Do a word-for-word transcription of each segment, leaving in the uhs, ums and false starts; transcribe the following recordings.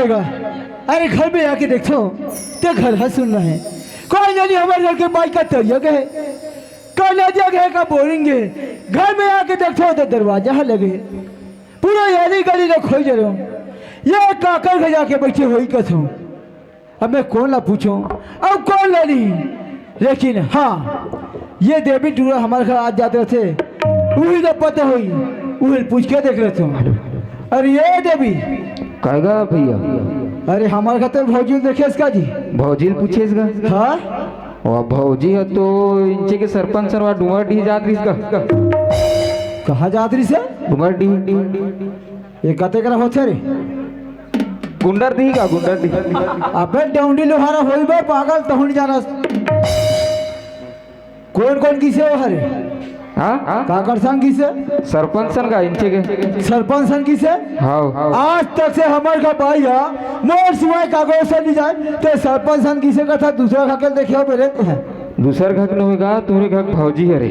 अरे घर में आके देखथों, ते घर ह सुन्ना हे। कोई नहीं, हमर घर के बाई का तरिया गे हे, का नदिया गे हे, का बोरिंग गे हे। घर में आके देखथों, ते दरवाजा ह लगे हे। पूरा गली गली ल खोज डरेंव, ये काकर घर जाके बइठे होही कथों। अब मैं कोन ला पूछों, अउ कोन ला नहीं? लेकिन हाँ, ये देवी टूरा हमर घर आ जात रथे, उही ला पता होही, उही पूछ के देख लेथों। अरे ये देवी। काय गा भैया? अरे हमर घर तोर भौजी ल देखेस का जी? भौजी ल पूछेस गा? हाँ। ओ भौजी ह तो इंचे के सरपंच सरवा डूमरडीह जात रहिस गा। कहाँ जात रहिस हे? डूमरडीह। ये कते करा होथे रे? गुंडरडीह गा, गुंडरडीह। अबे डौंडी लोहारा होइबे पागल, तहूँ नइ जानस। कोन कोन गिसे ओ हरे? हाँ? काकर संग गिसे? सरपंच संग गा, इंचे के। सरपंच संग गिसे? हाँ। आज तक से हमर घर बाई ह मोर सिवाय काकरो संग नइ जाय, ते सरपंच संग गिसे कथा, दूसरा घर के देखे हो मेरे। दूसर घर के नोहे गा, तोरे घर के भौजी हरे।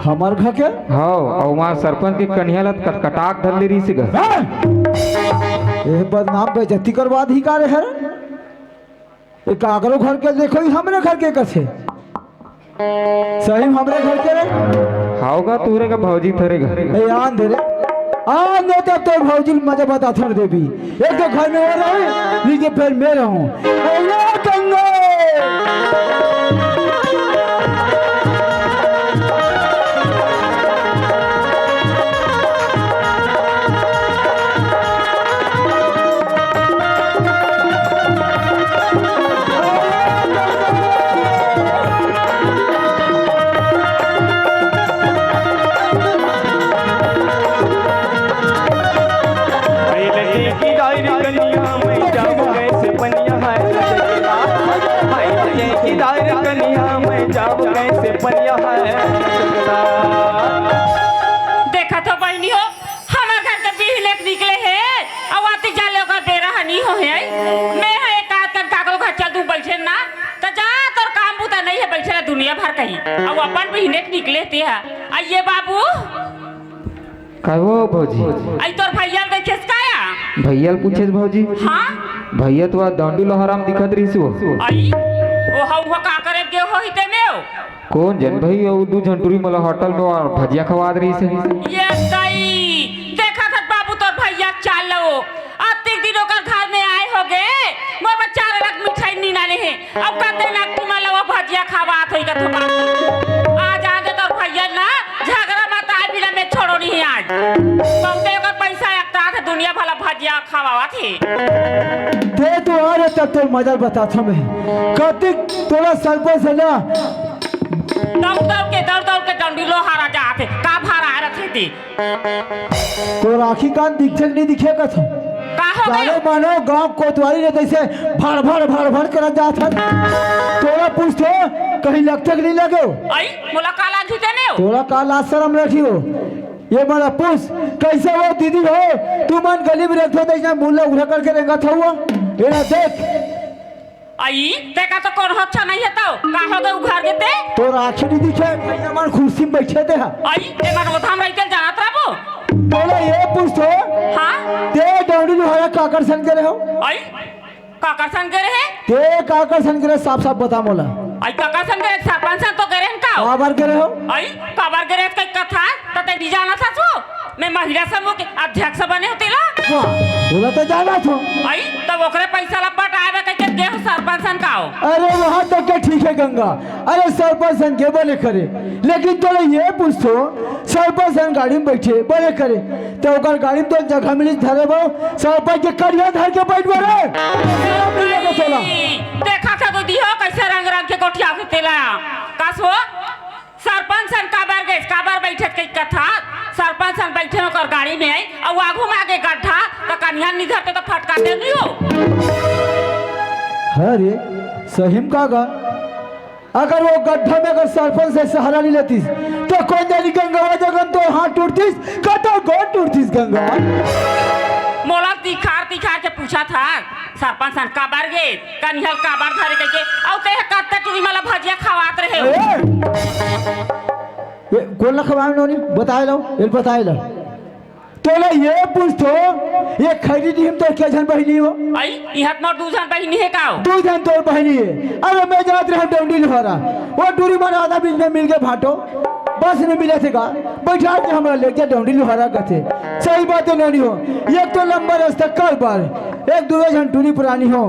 हमर घर के? हाँ, अउ वहाँ सरपंच के कनिहा ला कट-, कटाक धर ले रहिस गा। हाँ? ये बदनाम बेइज्जती करवा दिही का रे हर? ये काकरो घर के देखो, ये हमरे घर के कथे। सही में हमरे घर के रे? हाव गा, तोरे का भौजी थरे घर। ए, आन दे रे। आन दे तब तोर भौजी ल मजा बताथन देवी। एक तो घर में वो रहे, नीचे फिर मैं रहूं। ए, ये कंगे! पहले की दाई रे कनिया, मैं जाऊं कैसे पनिया है। पहले की दाई रे कनिया, मैं जाऊं कैसे पनिया है। देखा तो बहनी हो, हमर घर के बिहने के निकले हे, अउ आती जाले ओकर बेरा ह नी हो हे। मैं ह एक आध कन काकरो घर चल दूं बइठे ना, त जा तोर काम बूता नइ हे, बइठे रह दुनिया भर कहीं। अउ अपन बिहने के निकले ते ह। आ ये बाबू। का हो भौजी? अई तोर भैया ल देखेस का या? भैया ल पूछेस भौजी? हाँ? भैया तो आज डौंडी लोहारा म दिखत रहिस वो। अई, ओ हऊ ह का करे गे होही ते में ओ? कोन जन भई, अउ दू झन टूरी मोला होटल में और भजिया खवात रहिस हे। ये दई, देखा था बाबू तोर भैया चाल लो। अतिक दिन ओकर घर में आए होगे, मोर बर चार अलग मिठाई नी लाने हे। अब कते ना तुमन ला वो भजिया खवात होई कथो बाबू। आज आगे तोर भैया ना झगरा मत आए बिना मैं छोड़ो नहीं आज। बहुते ओकर पैसा एकटा थे दुनिया भला भजिया खवावत हे। ते तो आ रे तब तोर मजा बताथो मैं। कतिक तोला सरपंच हे ना। दौड़ दौड़ के, दौड़ दौड़ के डंडी लोहारा जात हे। का भारा रथे ते? तोर आँखी कान दिखथे कि नहीं दिखे कथो? का हो जाने गयो? मानो गाँव कोतवाली ने तइसे भड़ भड़ भड़ भड़ करत जात हन। तोला पूछथे, कहीं लगथे कि नहीं लगे हो? अई, मोला का लाज होथे ने हो? तोला का लाज शरम रखी हो? ये मोला पूछ, कइसे हो दीदी हो? तुमन गली में रखथे तइसे मुँह ला उघरा करके रेंगत हऊ। एला देख। अई, तेका तो कोनो अच्छा नहीं हे तौ। का हो गए उघर गे ते? तोर आँखी नहीं दिखे, भैया मन कुर्सी में बैठे ते हा। अई, ते मन ओधाम रहिते जानत रहबो। तोला ये पूछथो। हाँ? ते डौंडी लोहारा काकर सन करे हो? अई, काकर सन करे हे? ते काकर सन करे, साफ साफ बता मोला। अई, काकर सन करे, सरपंच सन तो करे हन का? काबर करे हो? अई, काबर करे हे कई कथा, त ते नहीं जानत हस वो? मैं महिला समूह के अध्यक्ष बने हो तेला। वाह, तोला तो जानत हो। अई, तब ओकरे पैसा ला पटाए बर कहिके गे हो सरपंच सन का हो। अरे, वहाँ तक के ठीक है गंगा। अरे, सरपंच सन के बने करे। लेकिन तोला ये पूछथो, सरपंच सन गाड़ी में बैठे, बने करे। तो ओकर गाड़ी में तो जगह मिली धरे बो, सरपंच के करिया धर के बैठ बो रे। शरम नहीं लगे तोला? देखा था तो दिहो कैसे रंग रंग के गोठिया के तेला। कस हो? सरपंच सन काबर गेस, काबर बैठत कई कथा, सरपंच सन बैठे ओकर गाड़ी में आई, अउ आगू में आगे गड्ढा, त कनिहा निधरते त फटका दे दियो। अरे, सही में का गा? अगर वो गड्ढा में अगर सरपंच से सहारा नहीं लेतीस, तो कोन जानी गंगवा जगन तोर हाथ टूटतीस, कतो गोड़ टूटतीस गंगा। मोला दिखार दिखार के पूछा था, सरपंच सन काबर गे, कनिहा ल काबर धरे कहिके, अउ ते ह कत्ते टूरी मला भजिया खवात रहे हो। ए! ए, कोन ला खवाए नोनी? बताए लो, एल बताए लो। तोला ये पूछथों, ये खैरी डीह म तोर के झन बहिनी हो? अई, इहाँ त मोर दू झन बहिनी हे का हो? दू झन तोर बहिनी हे। अरे मैं जात रहेंव डौंडी लोहारा, वो टूरी मन आधा बीच में मिल गे भांटो, बस नइ मिलत हे का, बइठार के हमला लेग जा डौंडी लोहारा कथे। सही बात हे नोनी हो, एक तो लंबा रस्ता कर बर, एक दूसरे झन टूरी परानी हो,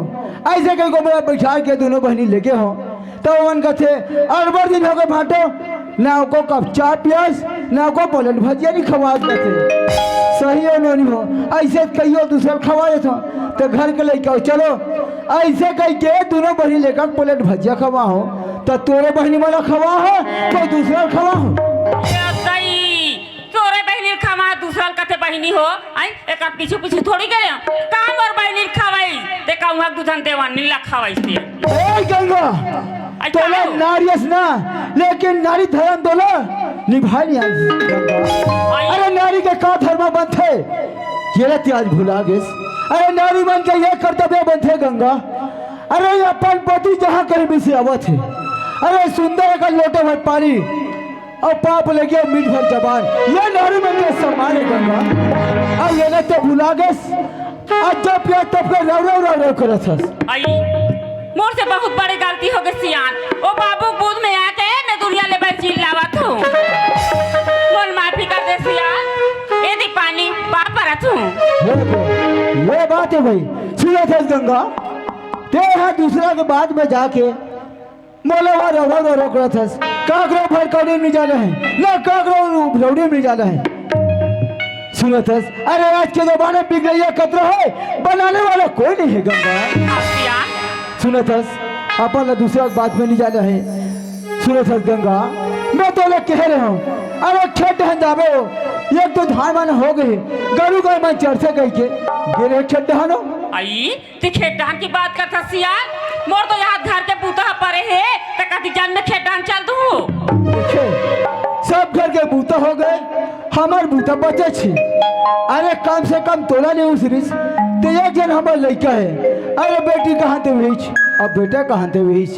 अइसे कहिके मोला बइठार के दूनों बहिनी लेगे हो। त ओमन कथे, "अब्बड़ दिन होगे भांटो, ना ओको कप चाय पियास, ना ओको पलेट भजिया नइ खवास," कथे। सही हे नोनी हो, अइसे कहियो दूसर ल खवा देथों, त घर के लइका हो, चलो, अइसे कहिके दूनों बहिनी ल एक पलेट भजिया खवाहूं, त तोरे बहिनी मन ला खवाहूं, कोई दूसर ल खवाहूं? ए दई, तोरे बहिनी ल खवाहूं, दूसर ल कथे बहिनी हो, अई, एकर पीछू पीछू थोड़ी गे हंव। का मोर बहिनी ल खवाई? ते कहूं हक दू झन देवन्नी ल खवाइस ते। ए गंगा, अई तोला का हो? नारी अस ना, लेकिन नारी धरम तोला निभाय नइ आइस गंगा। अई। अरे नारी के का धरम बनथे? ये ला ते आज भुला गेस। अरे नारी मन के ये कर्तव्य बनथे गंगा। अरे अपन पति जहां कहीं भी से आवत हे, अरे सुंदर एक लोटा भर पानी अउ पाप लगे मीठ भर जबान, ये नारी मन के सम्मान हे गंगा। अउ ये ला ते भुला गेस, आज जब पिया तब के रव रव रव रव करत हस। अई, मोर से बहुत बड़े गलती होगे सियान। ओ बाबू के बुध में आके मैं दुनिया ले बर चिल्लावत हंव। मोला माफी कर दे सियान। ए दे पानी, पाप परत हंव। ये, ये बात हे भाई, सुनत हस गंगा, ते हा दूसरा के बात में जाके मोला वहां रव रव रव करत हस। काकरो भरकौड़ी नइ जाना हे, ना काकरो भरौड़ी नइ जाना हे। सुनत हस, अरे आज के जमाना में बिगड़इया कतरा हे, बनाने वाला कोई नइ हे गंगा। आसियान। सुनत हस, अपन ला दूसरा के बात में नइ जाना हे। सुनत हस गंगा, मैं तोला कहे रहेंव, अरे खेत डहन जाबे हो, एक तो धान वान होगे, गरू गाय मन चरथे कहिके, गे रहे खेत डहन हो। अई, ते खेत डहन के बात करथस सियान? मोर तो इहाँ घर के बूता ह परे हे, त कतिक झन में खेत डहन चल दूहूं। देखे, सब घर के बूता होगे, हमर बूता बचेच हे। अरे कम से कम तोला नइ उसरिस, ते एक झन हमर लइका हे। अरे बेटी कहां ते होइच, अब बेटा कहां ते होइच।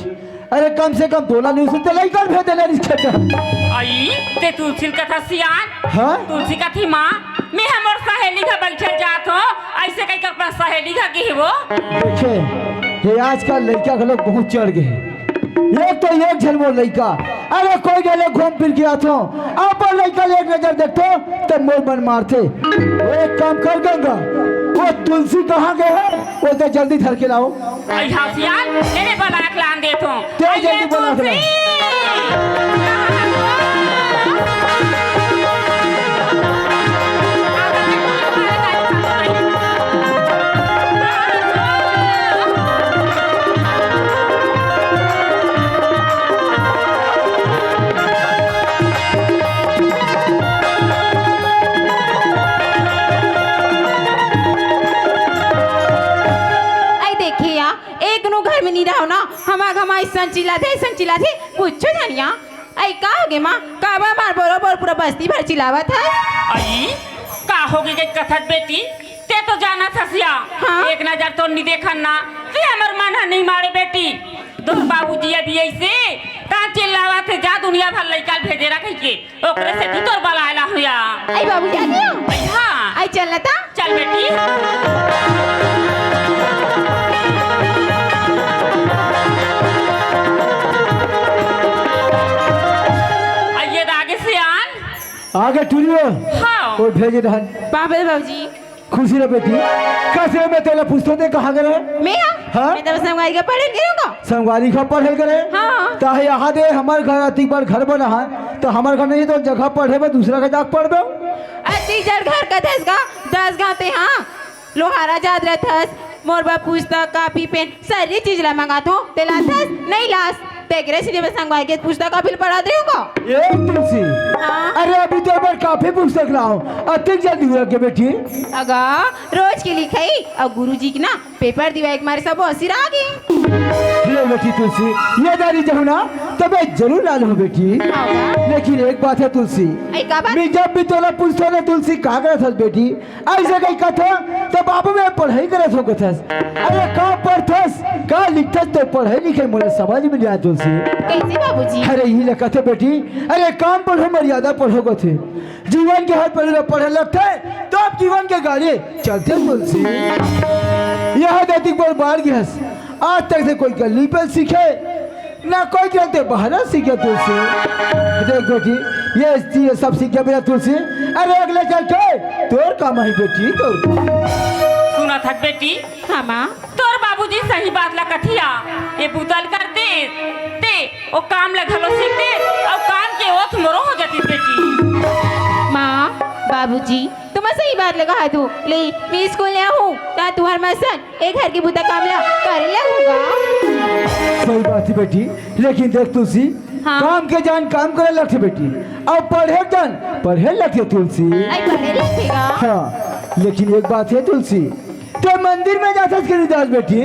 अरे कम से कम तोला नइ उसरिस, ते लइका ल भेज देना रिहिस खेत डहन। अई, ते तुलसी ल कथस सियान? हां? तुलसी कथे मां, मैं हमर सहेली घर बइठे ल जात हंव, अइसे कहिके अपन सहेली घर गे हे वो। देखे, ये आजकल लइका घलो बहुत चढ़ गे हे। एक तो एक झन मोर लइका, अरे कोई डहर ले घूम फिर के आथंव, अपन लइका ल एक नजर देखथंव, त मोर मन मारथे। वो एक काम कर गंगा, वो तुलसी कहां गे हे, ओला जल्दी धर के लाव। अई हंसियार, एने बलाय के लान देथंव। ते अई जल्दी बलाय के लाव। तुलसी। अई देखे या, एक नो घर में नइ रहो ना, हमा घमा अइसन चिल्लाथे, अइसन चिल्लाथे, कुछु झन या। अई का होगे मां, काबर मार बरोबर पूरा बस्ती भर चिल्लावत हस? अई का होगे के कथस बेटी, ते तो जानत हस या, हां? एक नजर तोर नइ देखन ना, ते हमर मन ह नइ मारे बेटी। तोर बाबूजी अभी अइसे का चिल्लावत हे, जा दुनिया भर लइका ल भेजे रह कहिके। ओकरे सेती तोर बलाय ला हों या। अई बाबू जानियो। अई हां। अई चल ना ता। चल बेटी। अई ये आगे सियान। आगे टूरी हो। हां। ओ भेजे रहन। बाबे बाबूजी। खुशी रह बेटी, कस रे मैं तोला पूछथंव ते कहां गे रहे? मैं हां? हां? मैं तो संगवारी घर पढ़े गे रहेंव। संगवारी घर पढ़े गे रहे? हां। ताही इहां दे हमर घर अतिक बड़ घर बना हे, त हमर घर नइ हे त जगह पढ़े बर दूसरा घर जाके पढ़बे। अतिक बड़ घर कथस गा, दस गांव ते हां, लोहारा जात रहथस, मोर बर पुस्तक, कापी, पेन, सरी चीज ला मंगाथंव, ते लाथस, नइ लास। तेकरे से मैं संगवारी के पुस्तक कापी ल पढ़त रहेंव का? ए तुलसी, हां? अरे अभी तो एक बार कापी पुस्तक लाव, अतिक जल्दी हो गे बेटी। अगा, रोज के लिखई अउ गुरुजी के ना पेपर दिवाय के मारे सबो असिरा गे। ले बेटी तुलसी, ये दारी जाहूं ना, तब मैं जरूर ला लूं बेटी। हां गा। लेकिन एक बात हे तुलसी, अई का बात? मैं जब भी तोला पूछथों ना तुलसी, का करत हस बेटी, अइसे कहीं कथों त बाबू मैं पढ़ई करत हों कथस। अरे का पढ़थस, का लिखथस, तोर पढ़ई लिखई मोला समझ में नइ आय तुलसी। कइसे बाबूजी? अरे इही ला कथे बेटी, अरे कम पढ़ो मर्यादा पढ़ो कथे। जीवन के हर पहलू ला पढ़े लगथे, तब जीवन के गाड़ी चलथे तुलसी। इही दे बर बाढ़ गे हस, आज तक से कोई गली पे सीखे, ना कोई चलते बहाना सीखे तुलसी। देख बेटी, ये, ये सब सीखे बिना तुलसी, अरे अगले चल के तोर काम आही बेटी, तोर काम। सुनत हस बेटी? हाँ माँ। तोर बाबूजी सही बात ला कथे, ये बुता ल करते, ते ओ काम ला घलो सीखते, अउ काम के ओत मोरो हो जातिस बेटी। माँ, बाबूजी, तुमन सही बात ला कहत हो। ले, मैं स्कूल नइ आहूँ, त तुँहर मन सन ए घर के बुता काम ला करे लगहूँ गा। सही बात हे बेटी, लेकिन देख तुलसी, हाँ। काम के जान काम करे लगथे बेटी, अउ पढ़े के जान पढ़े लगथे तुलसी। अई पढ़े लगथे गा। हाँ, लेकिन एक बात हे तुलसी, ते मंदिर में जाथस के नइ जाथस बेटी?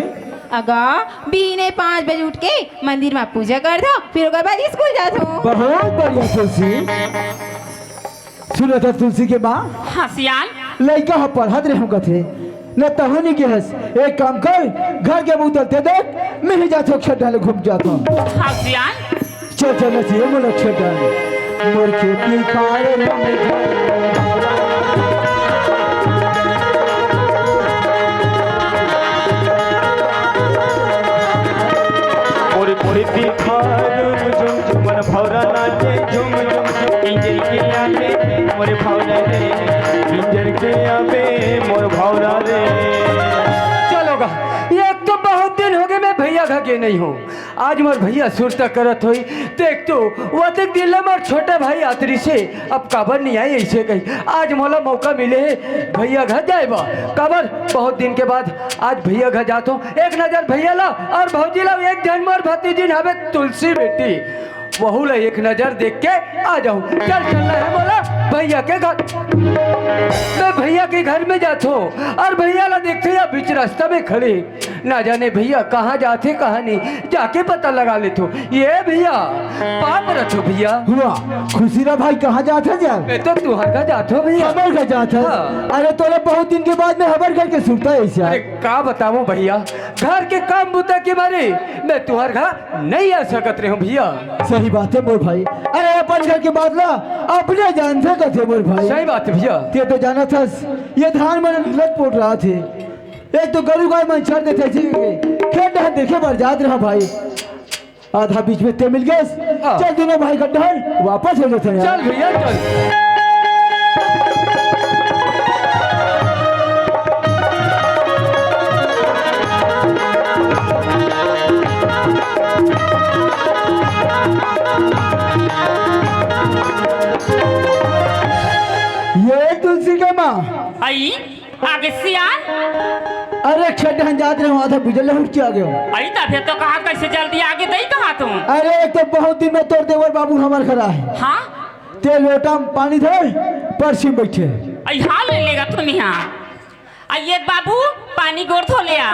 अगा, बिहने पाँच बजे उठ के मंदिर में पूजा करथों, फिर ओकर बाद स्कूल जाथों। बहुत बढ़िया तुलसी। सुनत हस तुलसी के माँ? हाँ सियान। लइका ह पढ़त रहेंव कथे, न तहूँ नइ गे हस। एक काम कर, घर के बुता ल ते देख, मैं ही जाथों, छड्डा ले घूम जाथों। हाँ सियान। चल, चल, नचिए मोला छड्डा ले। मोर खेती खार मन मोर खेती खार झुम झुम, मोर भौरा नाचे झुम झुम, इंजर के आवे मोर भौरा रे, इंजर के आवे मोर भौरा रे। चलो गा, एक तो बहुत दिन होगे मैं भैया घर गे नइ हों। आज मोर भैया सुरता करत होही, देख तो, ओतेक दिन ले मोर छोटा भाई आत रिहिसे, अब काबर नइ आय अइसे कही। आज मोला मौका मिले हे भैया घर जाय बर, काबर बहुत दिन के बाद आज भैया घर जाथों। एक नजर भैया ला अउ भौजी ला, एक झन मोर भतीजिन हवे तुलसी बेटी, वहू ला एक नजर देख के आ जाहूँ। चल, चलना हे मोला भैया के घर। मैं भैया के घर में जाथों अउ भैया ला देखथों, या बीच रास्ता में खड़े। ना जाने भैया कहाँ जाथे, कहाँ नहीं, जाके पता लगा लेथों। ये भैया, पाँव परत हों भैया। वाह, खुशी रह भाई, कहाँ जाथस यार? मैं तो तुँहर घर जाथों भैया। हमर घर जाथस? हाँ। अरे तोला बहुत दिन के बाद में हमर घर के सुरता हे यार। अरे का बतावों भैया, घर के काम बुता के मारे मैं तुँहर घर नइ आ सकत रहेंव भैया। सही बात हे मोर भाई, अरे अपन घर के बात ला अपने जान से कथे मोर भाई। सही बात हे भैया। ते तो जानत हस, ये धान मन लटपोट रहिथे। एक तो गरू गाय मन चर देथे जी, खेत डहर देखे बर जात रहेंव भाई, आधा बीच में ते मिल गेस। हाँ। चल दूनों भाई घर डहर वापस हो जाथन यार। चल भैया चल। ये तुलसी के माँ। अई, आगे सियान। अरे, खेत डहर जात रहेंव, आधा बिजल लहुट के आ गेंव। अई, तभे तो कहा कइसे जल्दी आगे दई कहा तुम। अरे, एक तो बहुत दिन में तोर देवर बाबू हमर घर आए। हाँ? ते लोटा में पानी धर, परछी में बइठे। अई, हाँ, ले लेगा तुम यहाँ। अई ये बाबू, पानी गोड़ धो ले आ।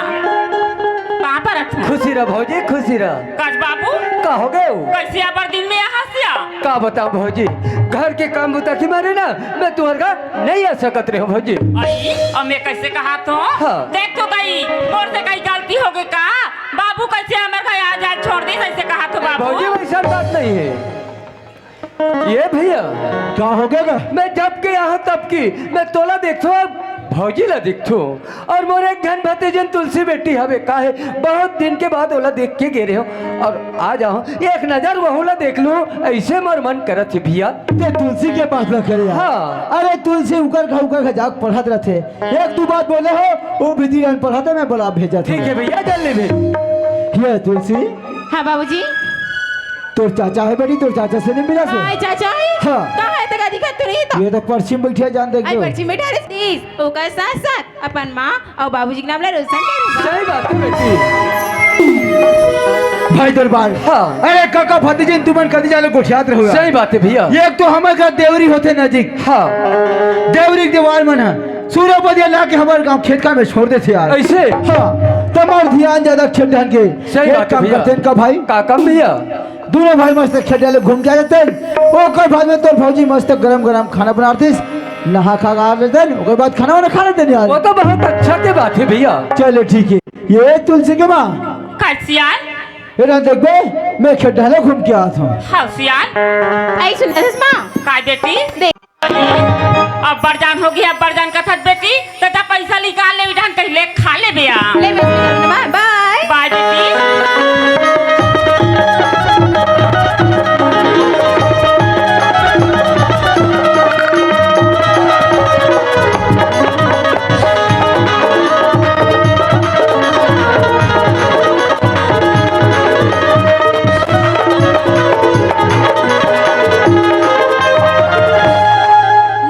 पाँव परत हों। खुशी रह भौजी, खुशी रह। कस बाबू? का होगे? कइसे अब्बड़ दिन में आहस या? का बतावों भौजी, घर के काम बुता के मारे ना, मैं तुँहर घर नइ आ सकत रहेंव भौजी। अई, अब मैं कइसे कहत हों? हाँ। देख तो दई, मोर से कहीं गलती होगे का? बाबू कइसे हमर घर आ जाय छोड़ दिस, अइसे कहत हों बाबू। भौजी, वइसन बात नइ हे। ये भैया, का होगे गा? मैं जब के आहूँ तब के मैं तोला देखथों, भौजी ला देखथों, अउ मोर एक झन भतीजिन तुलसी बेटी हवे, काहे बहुत दिन के बाद ओला देख के गे रहेंव, अउ आज आहूँ एक नजर वहू ला देख लूँ, अइसे मोर मन करत हे भैया। ते तुलसी के बात ला करे यार। हाँ। अरे तुलसी उकर घर उकर घर जाके पढ़त रहिथे, एक दू बात बोले हो, ओ भी दीवान पढ़ाते में बोला भेजत हे। ठीक हे भैया, जल्दी भेज। ये तुलसी। हाँ बाबूजी। तोर चाचा हे बेटी, तोर चाचा से नइ मिलस? हाँ, चाचा हे। हाँ। कहाँ हे? तेला दिखत तो नहीं तो। ये तो परछी में बइठे हे, जान देख अई तो। परछी में बइठे रहिस, ओकर साथ साथ अपन माँ अउ बाबूजी के नाम ला रोशन करूँगा। सही बात हे बेटी। भाई दरबार। हाँ। अरे काका भतीजिन तुमन कति जाने गोठियात रहो यार। सही बात हे भैया। ये एक तो हमर घर देवरी होथे नजीक। हाँ। देवरी के देवार मन हे। सूरा बदिया ला के हमर गाँव खेत का में छोड़ देथे यार। अइसे? हाँ, त मोर धियान जादा खेत डहर के। सही एक बात हे काम भैया। करते हैं का भाई? का काम भैया? दोनों भाई मस्त खेत डाहर घूम के आ जातेन। ओकर बाद में तोर भौजी मस्त गरम गरम खाना बनातिस, नहा खा के आ लेतेन, ओकर बाद खाना वाना खा लेतेन यार। वो तो बहुत अच्छा के बात है भैया। चले ठीक है, ये तुलसी के माँ। का सियान? ए ना देखबे, मैं खेत डाहर घूम के आत हँव। हाँ सियान। आई सुन रहिस माँ। का बेटी? देख। अब्बड़ जान होगे, अब्बड़ जान कथस बेटी, त जा पैसा निकाल ले, इही डाहर कहीं ले खा ले बे आ। ले बस, बाय। बाय बेटी।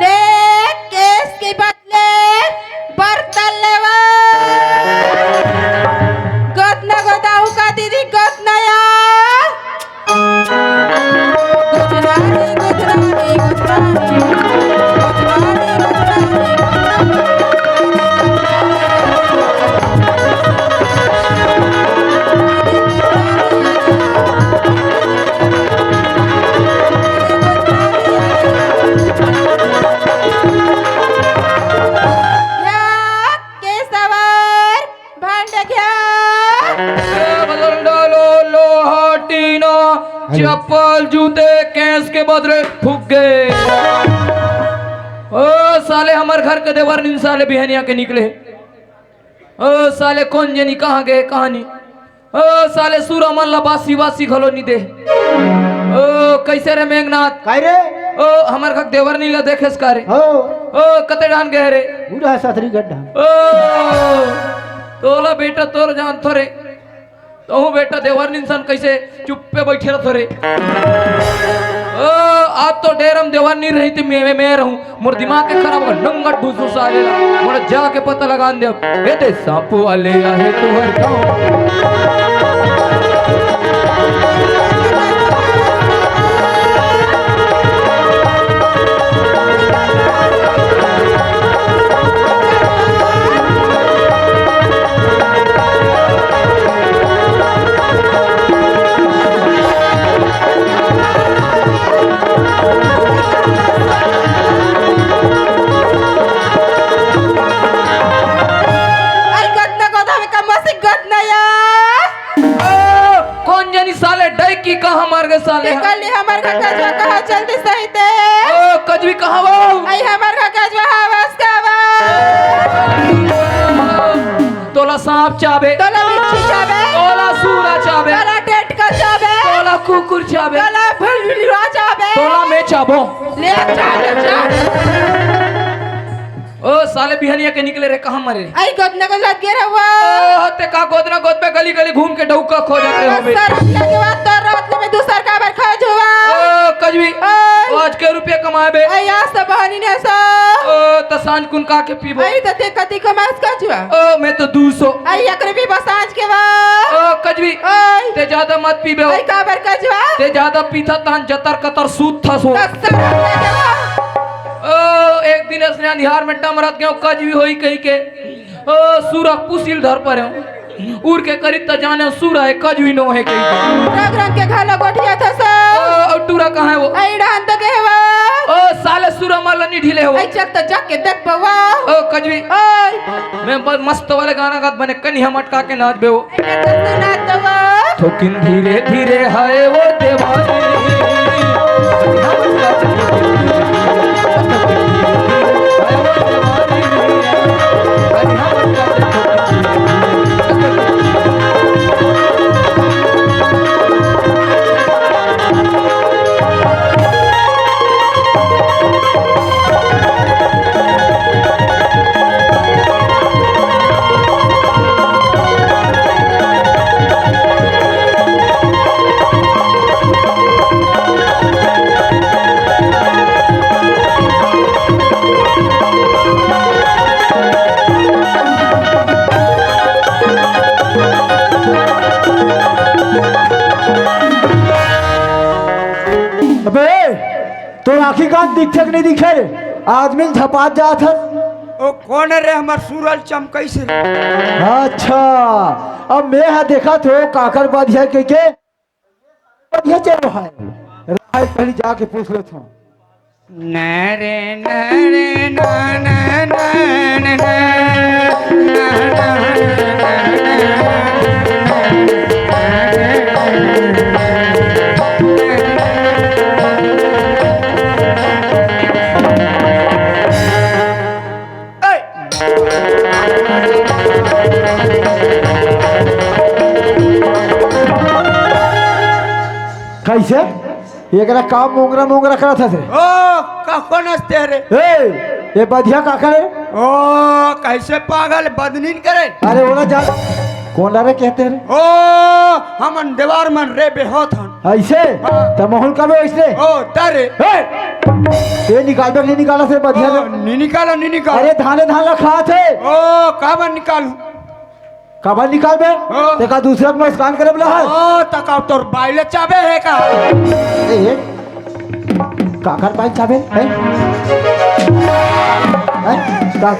ले, केस के बदले बर्तन लेवा। गोदना गोदाहू का दीदी, गोदना या। गोदना रे, गोदना रे, गोदना रे। गोदना रे, गोदना रे, गोदना रे। या के सवार भांडे घ्या। ए, बदल डालो, लोहा, टीना, अरे। चप्पल, जूते, केस के बदले फुग्गे। ओ साले, हमर घर के देवरनीन साले बिहनिया के निकले। ओ साले, कोन जनी कहाँ गे, कहाँ नी। ओ साले, सुरा मन ला बासी बासी घलो नी दे। ओ कइसे रे मेघनाथ? काय रे? ओ हमर घर देवरनीन ला देखेस का रे? हो। ओ कते डाहर गे रे? बूढ़ा सतरी गड्ढा। ओ तोला बेटा तोर जान थोरे। तहूँ बेटा देवरनीन सन कइसे चुप्पे बइठे रथस रे। ओ, आज तो डेरा म देवरनीन रही त मैं, मैं, मैं रहूँ। मोर दिमाग के खराब हो, नंगट ढूसू साले ला। मोला जाके पता लगान दे अब। ए दे सांप वाले आहे तुहर गाँव। अरे गदना गोदा में कम से गदना या। ओ, कोन जनी साले डैकी कहाँ मर गे साले? निकल ले हमर घर कजवा कहाँ चलते सही ते। ओ, कजवी कहाँ वो? आई हमर घर कजवा हवस का वो। तोला सांप चाबे। तोला बिच्छी चाबे। तोला सूरा चाबे। तोला टेटका चाबे। तोला कुकुर चाबे। तोला भलुलवा चाबे। तोला मैं चाबो। ले चाबे, चाबे। ओ साले बिहनिया के निकले रे, कहाँ मरे? आई गोदना के लग गे रहुआ। ओ, ते का गोदना गोदबे, गली गली घूम के डौका खोजत रहे होबे। सर, के बाद तो रात में दूसर का बार खोज हुआ। ओ, कजवी, ओए। ओ, आज के रुपया कमाए बे? आई आज तो बहनी ने सो। ओ, त सांझ कुन का के पीबो? आई त ते कति कमास कजवा? ओ, मैं तो दू सौ। आई एक रुपया बस सांझ के बा। ओ, कजवी, ओए। ते ज्यादा मत पीबे हो। आई का बार कजवा? ते ज्यादा पीथा तान जतर कतर सूत था सो। दस रुपया के बा। ओ, एक दिन असने अंधियार में डमरत गयो, कजवी होई कही के। ओ, सूरा पुसिल धर परे हो। उर के करीब त जाने सूरा है, कजवी नो है कही के। रंग रंग के घाला गोठिया था सब। ओ, और टूरा कहाँ है वो? आई डांत के हवा। ओ, साले सूरा माला नहीं ढीले हो। आई चल त जाके देख बवा। ओ, कजवी। ओए। मैं ब-, मस्त वाले गाना गात बने, कनिहा मटका के नाच बे वो। थोकिन धीरे धीरे हाय वो देवारी। अबे, तोर आँखी कान दिखथे कि नहीं दिखे रे? आदमी ल झपात जात हस। ओ कोन रे, हमर सूरज चमकइस रे। अच्छा, अब मैं ह देखत हो काकर बधिया के, के? बढ़िया चल रहा है। राहल पहली जाके पूछ लेथों। नरे नरे नन नन नन। कैसे? एकरा का मोंगरा मोंगरा करत हस रे? ओ, का कोन हंसते रे? ए, ये बधिया का करे? ओ, कैसे पागल बदनीन करे? अरे, ओला जा, कोन रे कहते रे? ओ, हमन देवार मन रे बेहोत हन। ऐसे? हाँ। त मोहन कबे ऐसे? ओ, तारे। ए, ये निकाल दे, नहीं निकाला से बधिया ओ, ले। नहीं निकाला, नहीं निकाला। अरे, धाने धान ला खात है। ओ, काबर निकालू? काबर निकालबे? हाँ। तेका दूसरा के नुकसान करे वाला है। हाँ, तका तोर बाई ले चाबे है का? ए, ए, काकर बाई चाबे? हैं? हैं? का?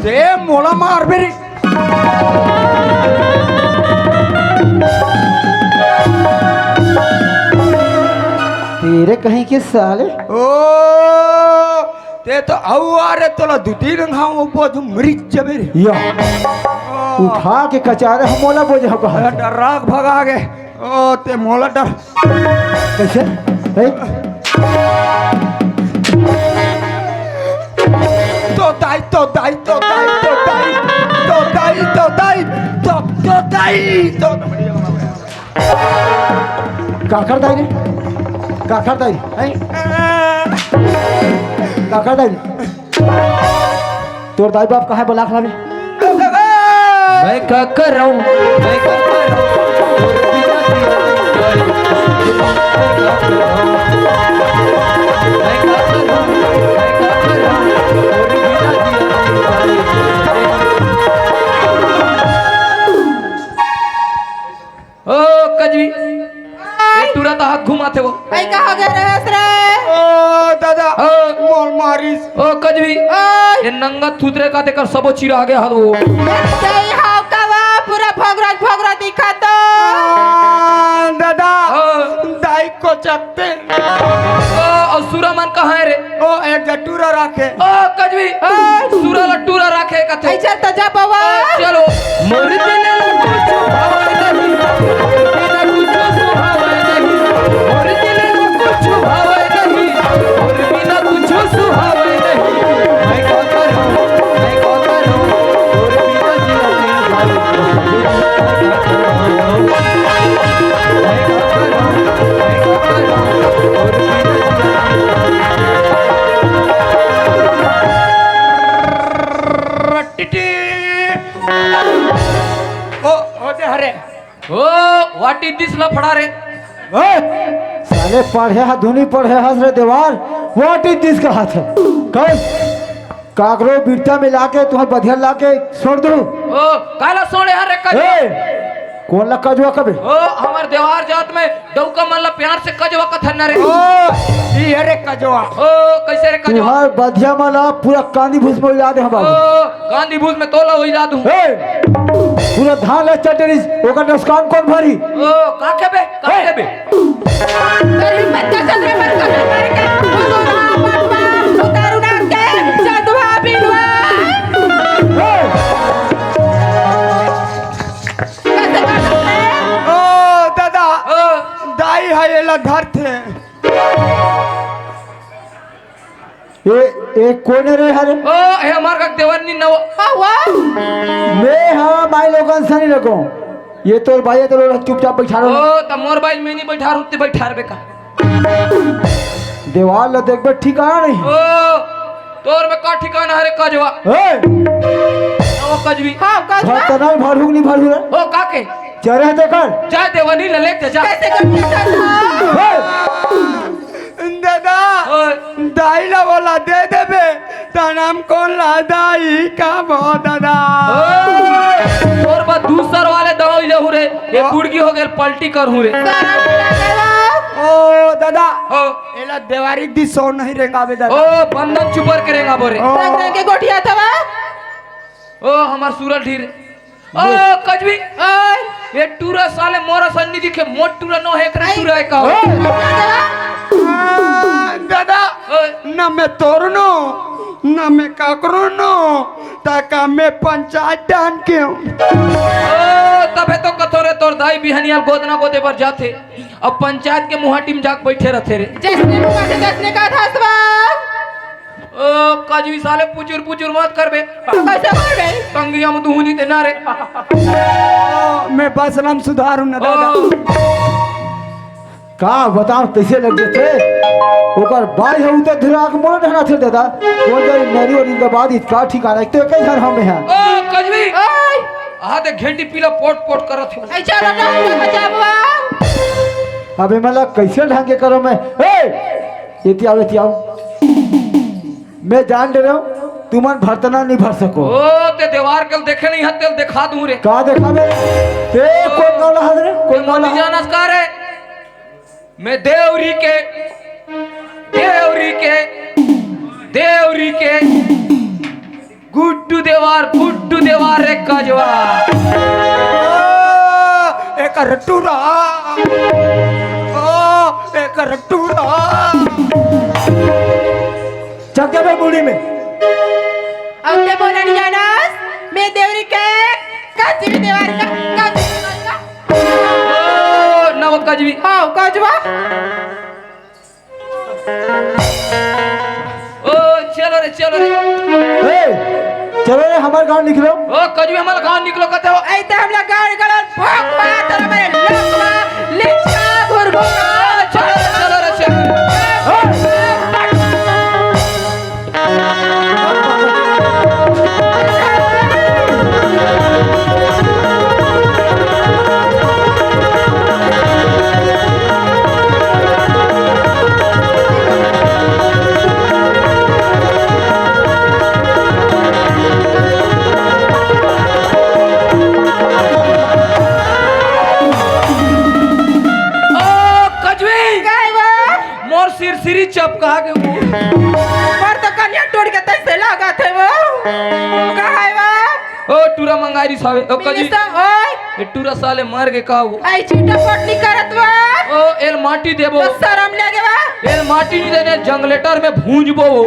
ते मोला मारबे रे। तेरे कहीं के साले। ओ, ते तो अउ आ रे, तोला दू तीन घाव वो बोझ मरी जबे रे। या। ओ। उठा के कचारे हम मोला बोझ हो कहा। डर्रा के भगा गे। ओ, ते मोला डर। कैसे? हैं? तो दाई, तो दाई, तो दाई, तो दाई, तो दाई, तो दाई, तो, तो दाई, तो काकर दाई रे? काकर दाई? हैं? काकर दाई रे? तोर दाई बाप कहाँ है? बोला खिलावे। मैं का कर रहा हूँ, मैं का कर रहा हूँ, तोर बिना दिया भाई। मैं का कर रहा हूँ, मैं का कर रहा हूँ, मैं का कर रहा हूँ, तोर बिना दिया भाई। ओ कजवी, ए टूरा त हाथ घुमाथे वो। ऐ कहाँ गे रहेस रे? ओ दादा, हाँ। मोल मारिस। ओ कजवी, ओए। ये नंगा थुतरे का तेकर सबो चिरा गे हाथ वो। सही हाव का वा, पूरा भगरत भगरत दिखा तो। आ, दादा, हाँ। दाई को चकते। ओ, अउ सुरा मन कहाँ है रे? ओ, एक जा टूरा राखे। ओ, कजवी, ओ। सुरा ला टूरा राखे कथे। ऐ चल त जा बवा। ओ, चलो। मोर दिल ला कुछु भावे नहीं, मोर बिना कुछु सुहावे नहीं। मोर दिल ला कुछु भावे नहीं, मोर बिना कुछु सुहावे नहीं। मैं का करूं, मैं का करूं, मोर बिना जिया नहीं भावे। ओ, ओ दे हरे। ओ, what is this लफड़ा रे? ओए, साले पढ़े हा, धुनी पढ़े हस रे देवार, what is this कहा थे? कल काकरो बिरता में लाके तुम्हार बधिया लाके छोड़ दूं। ओ, काला सोड़े हर रे कजवा। ए, कोन ला कजवा कबे? ओ, हमर देवार जात में डौका मन ला प्यार से कजवा कथन ना रे। ओ, ई हरे कजवा। ओ, कैसे रे कजवा? तुम्हार बधिया मन ला पूरा कांदी भूस में उला दे हम बाबू। ओ, कांदी भूस में तोला उला दूं। ए, पूरा धान ला चटरिस, ओकर नुकसान कोन भरी? ओ, का खेबे? का ए। खेबे? तेरी मत कर, चल रे, मत कर, मत कर, मत कर। बोलो राम, राम, राम, उतारू नाम के, जादुआ बिलवा। कैसे कर सकते हैं? ओ, दादा, ओ। दाई है, ये ला धरते। ए, ए, कोन रे हरे? ओ, ए, हमार का देवर नी नव। हाँ, वाह। मैं हाँ, माई लोगन सनी रखो। ये तोर भाई है, तो लोग चुपचाप बैठा रहो। ओ, त मोर भाई मैं नहीं बैठा रहूं, ते बैठा रहबे का? देवाल ला देखबे, ठिकाना नहीं। ओ, तोर में का ठिकाना हरे कजवा? ए! ओ कजवी। हाँ, कजवा। भरतनाल भरू नहीं भरू रे। ओ, का के? चरे है तेकर। जा देवनी ललेक जा, जा। कैसे करके करता? ए! दादा, ओए। दाई ला बोला दे देबे, त नाम कोन ला दाई का बो दादा। ओए, तोर बा दूसर वाले दवाई लेहू रे, ये ओ। गुड़गी हो गेल, पलटी करहू रे। ओ दादा, हो। एला देवारी दी सौ नहीं रेंगावे दादा। ओ बंदन चुपर के रेंगाबो रे। ओ। रंग रंग के गोठिया थवा। ओ हमर सूरल ढीर। ओ कजवी। ओए। ये टूरा साले मोर असन नी दिखे, मोर टूरा नो हे, एकरे आई। टूरा हे का? ओए। दादा। आ, दादा, ओए। ना मैं तोरनो, ना मैं काकरो नो, ताका मैं पंचायत डान के हूँ। ओ, तभे तो कथो रे तोर दाई बिहनिया गोदना गोदे बर जाथे, अब पंचायत के मुहाटी म जाके बैठे रथे रे। जैसने मुहाटी तैसने का धासवा। ओ, कजवी साले पुचुर पुचुर मत करबे। तो कैसे करबे? टंगिया म दुहुनी देना रे। ओ, मैं बसलम सुधारू न दादा। ओ। का बताओ, तैसे लग जथे। ओकर बाई ह उतर धुरा के मोला ढहना थे दादा। वो जरी नरी और इनके बाद इतका ठिकाना, एक तो एक ही घर हमें है। ओ, कजवी। ओए। आ दे घेंटी पीला पोट पोट करत हे। ऐ चलो डॉक्टर बचाबो। अबे मला कैसे ढंग के करो मैं? ए! ये तियाओ, ये तियाओ। मैं जान दे रहा हूँ, तुमन भरतना नहीं भर सको। ओ, ते देवार कल देखे नहीं हत, तेल दिखा दूं रे। का देखा बे? ते कौन गावला हस रे? कौन गावला हस? जानस का रे? मैं देवरी के, देवरी के, देवरी के गुड्डू देवार, गुड्डू देवार रे कजवा। ओ, एकर टूरा। ओ, एकर टूरा। चक दे बे मुड़ी में। अब ते बोला नहीं जानस, मैं देवरी के कजरी देवार का, कजरी देवार का। ओ, नव कजवी। हाँ, कजवा। ओ, चलो रे, चलो रे। ए, चलो रे, हमारे गांव निकलो। ओ, कजू हमारे गांव निकलो कहते हो। ऐ ते हमला गाड़ी गलन भोंक मार, तेरे मेरे लोक मा, लिखा घुरघुर। ओ, चलो रे, चलो रे, चलो रे। ए। ओ, कजवी! काय वो? मोर सिरसिरी चपका के वो। मोर तो कनिया टूट के तैसे लागत हे वो। काय वो? ओ, टूरा मंगाई रिस हवे। ओ, कजवी। मिनिस्टर, ओए। ए टूरा साले मर गे का वो? आई चीटा पटनी करत वो। ओ, एल माटी देबो। तो शरम लगे वो। एल माटी नहीं देने, जंगलेटर में भूंजबो वो। ओ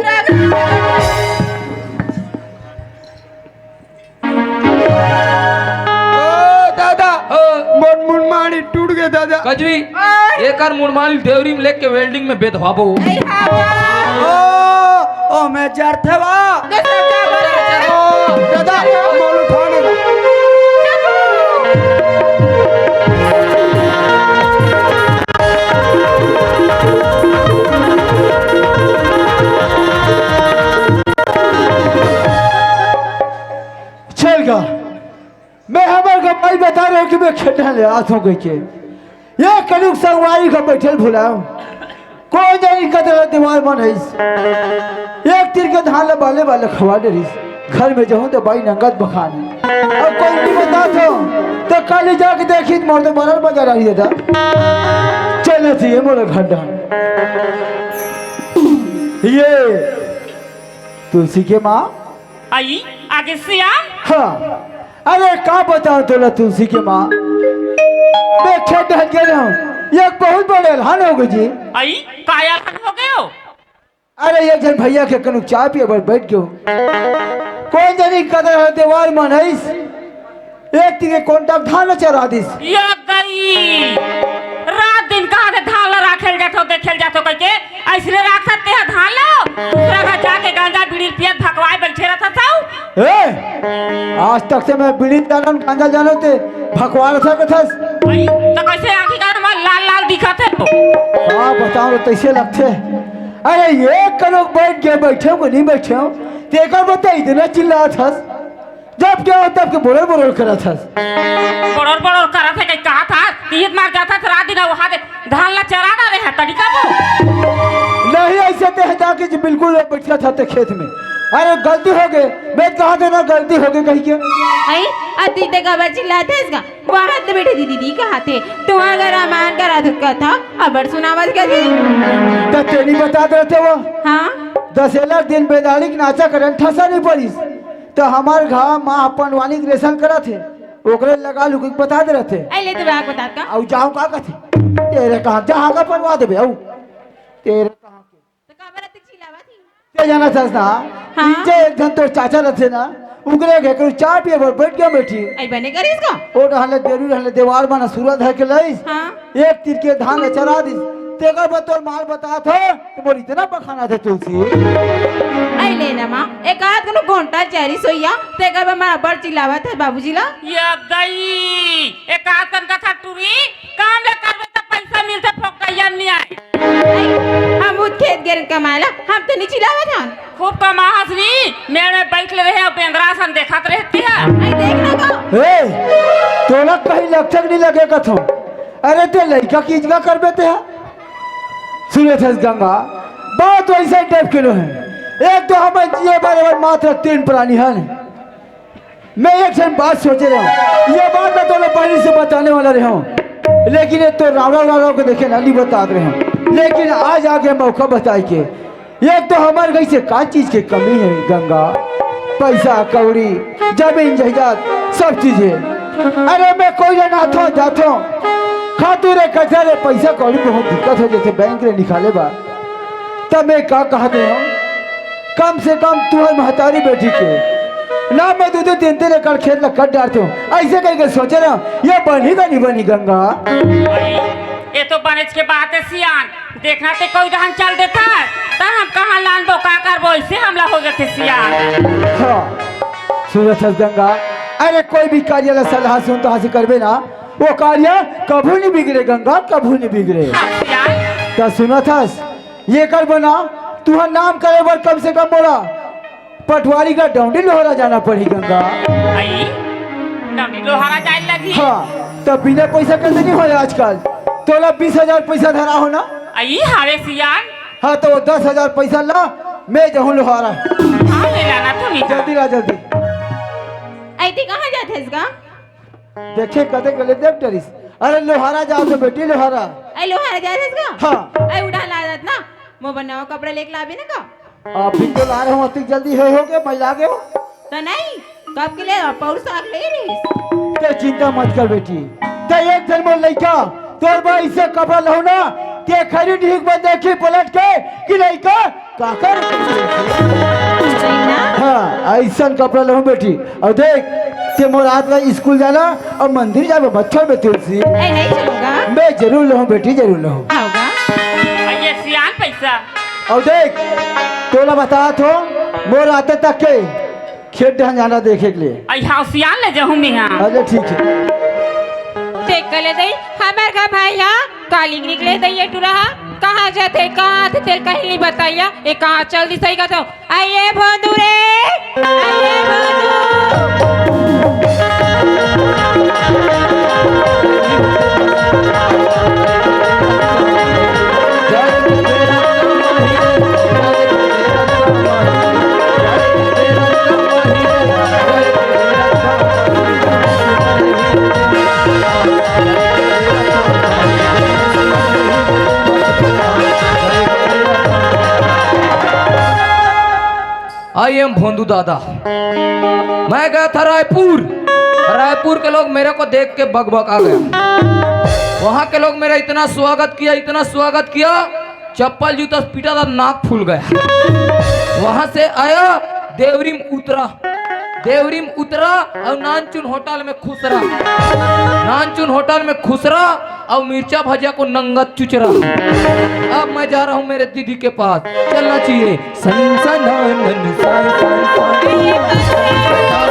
दादा, ओ। मोर मुड़मानी टूट गे दादा। कजवी, ओए। एकर मुड़मानी देवरी में लेके welding में बेधवाबो। ए हावा। ओ, ओ, मैं जरथे वा। ओ, दादा, मोल उठाने ला। चल गा। मैं हमर गवाही बता रहे हूँ कि मैं खेत ले आत हूँ कहिके। ये कनुक संगवारी का बैठल भुलाऊं। कोई नहीं कदर दीवार मन है। एक तीर के धान ला बाले बाले खवा डरिस। घर में जाऊं तो बाई नंगत बखान। अब कोई नहीं बता तो, तो कल ही जाके देखी मोर तो मरल बजा रही दादा। चलना चाहिए मोर घर डान। ये तुलसी के माँ। आई, आगे से आ। हाँ, अरे का बताओ तोला तुलसी के माँ, मैं खेत हट गए हूँ, एक बहुत बड़े एलहान हो गई जी। आई, का एलहान हो गयो? अरे एक जन भैया के कनु चाय पिए बर बैठ गयो, कौन जनी कदर हर देवार मन आइस, एक तीर के कोंटा धान चरा दिस। या गई। रात दिन कहा से धान ला राखेल जाथो, देखेल जाथो कहिके, अइसने राख सकते हैं धान ला? दूसरा घर जाके गांजा बीड़ी पियत भकवाए बैठे रहता था। ए, आज तक से मैं बीड़ी जानन, गांजा जानन ते भकवा रहा था कथस। भाई, तो कैसे आंखी का तुम्हार लाल लाल दिखत है तो? हाँ, बताओ तो कैसे लगते? अरे, एक कनक बैठ गए, बैठे हो कि नहीं बैठे हो? तेकर बता इतना चिल्लात हस। जब क्या हो, तब के बोलर बोलर करत हस। बोलर बोलर करत है, कहीं कहा था, तीत मार जाता था, रात दिन वहाँ दे, धान ला चरा डाले है, तरीका वो। नहीं, ऐसे ते हटा के जी, बिल्कुल बैठा था ते खेत में। अरे, गलती हो गई, मैं कहा था ना, गलती हो गई कहीं के। आई, अति ते का बची लाते इसका। वाहत ले बेटे दीदी, दी कहाथे, तुम्हार घर रामायण करा धुत कथा, अबड़ सुनावत कथे। त तेनी बतात रथे वो। हाँ। दसेला दिन बेदाड़ी के नाचा करन ठसा नहीं पड़िस। त हमार घा माँ अपन वाली के रेशन करत हे, ओकरे लगा लुकी के बतात रथे। अइ ले तो बात बतात का। अउ जाओ का कथे? तेरे कहाँ जहाँ का पनवा देबे, अउ तेरे कहाँ के? त काबर अतिक चिल्लावत ही? ते जानत हस ना, हाँ। नीचे एक झन तोर चाचा रथे ना, उगरे घरे चाय पिए बर बैठ गया बैठी। अइ बने करिस का? ओ डहले देरू डहले देवार बना सुरा धर के लइस। हाँ। एक तीर के धान ल चरा दिस। तेकर बर तोर माल बतात हो, त मोर इतना बखाना थे तुलसी। अइ ले ना माँ, एक आध कोनो गोंटा चरी सोइया, तेकर बर मैं अबड़ चिल्लावत हे बाबूजी ला। ये दई, एक आध कन कथा टूरी, काम ले करबे त पैसा मिलथे, फोकटइया नइ आए। अइ, हम उत खेत गेरन कमाए ला, हम तो नइ चिल्लावत हन। खूब कमाहस नी, मेड़ में बैठ ले रहे अउ बेंदरा असन देखत रहती है। अइ देख ना का। ए, तोला कहीं लक्षक नइ लगे कथो। अरे ते लइका की इज्जत करबे ते हा? सुनत हस गंगा, बात वइसे टाइप के नो हे। एक तो हमर जिए बर मात्र तीन प्राणी हन। मैं एक ठन बात सोचे रहेंव, ये बात मैं तोला पहिली से बताने वाला रहेंव, लेकिन ये तो रावण रावण के देखे ना, नइ बतात रहेंव, लेकिन आज आगे मौका बताए के। एक तो हमर कइसे का चीज के कमी हे गंगा, पैसा कौड़ी, जमीन जायदाद, सब चीज हे। अरे मैं कोई ना आथों जाथों, खातू रे कथा रे पैसा कौड़ी बहुत दिक्कत हो जथे बैंक ले निकाले बर। त मैं का कहत रहेंव, कम से कम तुहर महतारी बेटी के नाम में दू दू तीन तीन एकड़ खेत ला कट डारथों, अइसे कहिके सोचे रहेंव, ये बनही का नइ बनही गंगा? अरे, ये तो बनेच के बात हे सियान, देखना ते कोई रहन चल देता, त हम कहाँ लानबो, का करबो, अइसे हमला हो जथे सियान। हाँ, सुनत हस गंगा, अरे कोई भी कार्य ला सलाह सुन तो हासिल करबे ना, वो कार्य कभू नइ बिगड़े गंगा, कभू नइ बिगड़े। हाँ सियान। त सुनत हस, येकर बना, तुहर नाम करे बर कम से कम मोला पटवारी का डौंडी लोहरा जाना पड़ही गंगा। अई, डौंडी लोहरा जाए लगही। हाँ, त बिना पैसा के नइ होय आजकल। तोला बीस हजार पैसा धरा हो ना? अई, हावे सियान। हाँ, त वो दस हजार पैसा ला, मैं जाहूँ लोहरा। हाँ, ले लाना तो नहीं। जल्दी ला, जल्दी। अई, ते कहाँ जात हस गा? देखे कते गले देख डरिस। अरे लोहारा जात हँव बेटी, लोहारा। अई लोहारा जात हस का? हाँ। अई उड़ा ला जात ना, मोर बर नवा कपड़ा लेके लाबे ना का? अभी तो ला रहे हँव, अतिक जल्दी हे हो के, मैं ला गेंव। त नहीं, कब के ले पौर साग ले रहिस। ते चिंता मत कर बेटी, ते एक दिन मोर लइका तोर बर अइसे कपड़ा लहूँ ना, ते खरी ढीक बन देखी पलट के कि लइका काकर? सही ना? हाँ, अइसन कपड़ा लहूँ बेटी। अउ देख, ते मोर हाथ ला स्कूल जाना अउ मंदिर जाबे मत छोड़ बे तुलसी। ए, नहीं छोड़ूंगा। मैं जरूर लहूँ बेटी, जरूर लहूँ। आओगा। अइए सियान पैसा। अउ देख, तोला बतात हँव, मोर आते तक के खेत डहन जाना देखे के लिए। अई हाँ सियान ले जाहूँ मैं हाँ। अरे ठीक हे। देख के ले दई, हमर घर भाई हा, काली निकले दई ये टुरा हा, कहाँ जाथे, कहाँ आथे, तेला कहीं नइ बताइया, ये कहाँ चल दिस अई का तो, अइए भोंदू रे, अइए भोंदू। आई एम भोंदू दादा। मैं गया था रायपुर। रायपुर के लोग मेरे को देख के बकबका गया। वहाँ के लोग मेरा इतना स्वागत किया, इतना स्वागत किया, चप्पल जूता से पीटा था, नाक फूल गया। वहाँ से आया, देवरी में उतरा, देवरी में उतरा अउ नानचुन होटल में खुसरा, नानचुन होटल में खुसरा अउ मिर्चा भजिया को नंगत चुचरा। अब मैं जा रहा हूँ मेरे दीदी के पास, चलना चाहिए। सन सनानन सन सन सन।